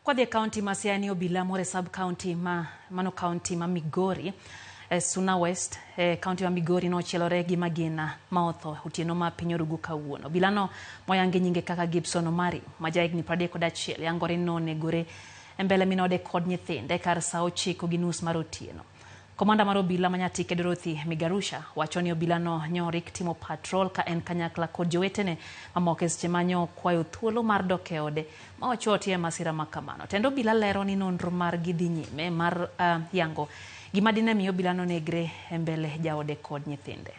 Kwadhi e kaunti ma Siaya ni obila moro e sub county ma mano kaunti ma Migori e Suna West e kaunti ma Migori nochielore gi magina ma otho otieno ma piny orugu kawuono. Obilano moyangi nyinge kaka Gibson Omari ma jahigni 31 yangore ni nonegore e mbele minode kod nyithinde kar saa 9:30 mar otieno. Komanda mar obila ma Nyatike Dorothy Migarusha wacho ni obilano nyorik timo patrol ka en kanyakla kod jowetene mamoko e seche ma nyo kwayo thuolo mar dok e ode ma ochotie masira ma kamano. Tend obila lero ni nonro margi dhi nyime mar yango gima dine mi obilano negre e mbele jaode kod nyithinde.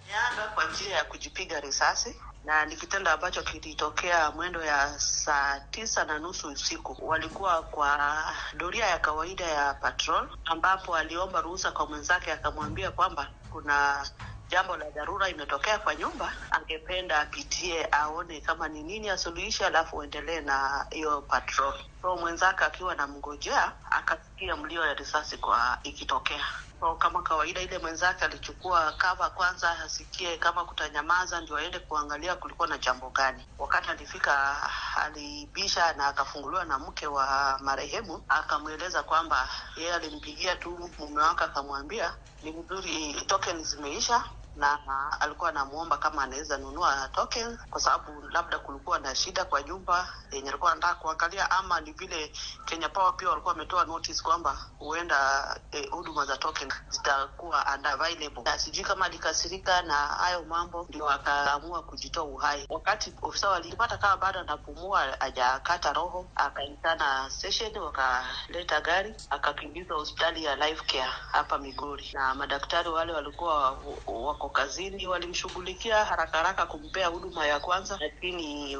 Ameaga kwa njia ya kujipiga risasi na ni kitendo ambacho kilitokea mwendo ya saa 9:30 usiku. Walikuwa kwa doria ya kawaida ya patrol, ambapo aliomba ruhusa kwa mwenzake, akamwambia kwamba kuna jambo la dharura imetokea kwa nyumba, angependa apitie aone kama ni nini asuluhishe, alafu endelee na hiyo patrol. So mwenzake akiwa anamngojea akasikia mlio ya risasi kwa ikitokea. So kama kawaida ile mwenzake alichukua cover kwanza asikie kama kutanyamaza ndio aende kuangalia kulikuwa na jambo gani. Wakati alifika alibisha na akafunguliwa na mke wa marehemu, akamweleza kwamba yeye alimpigia tu mume wake akamwambia ni vizuri token zimeisha, na alikuwa anamuomba kama anaweza nunua token kwa sababu labda kulikuwa na shida kwa nyumba yenye alikuwa anataka kuangalia, ama ni vile Kenya Power pia walikuwa wametoa notice kwamba huenda huduma za token zitakuwa unavailable. Na sijui kama alikasirika na hayo mambo ndio akaamua kujitoa uhai. Wakati ofisa walipata kama bado anapumua, hajakata roho, akaitana station, wakaleta gari, akakimbizwa hospitali ya Life Care hapa Migori, na madaktari wale walikuwa wako kazini walimshughulikia haraka haraka kumpea huduma ya kwanza, lakini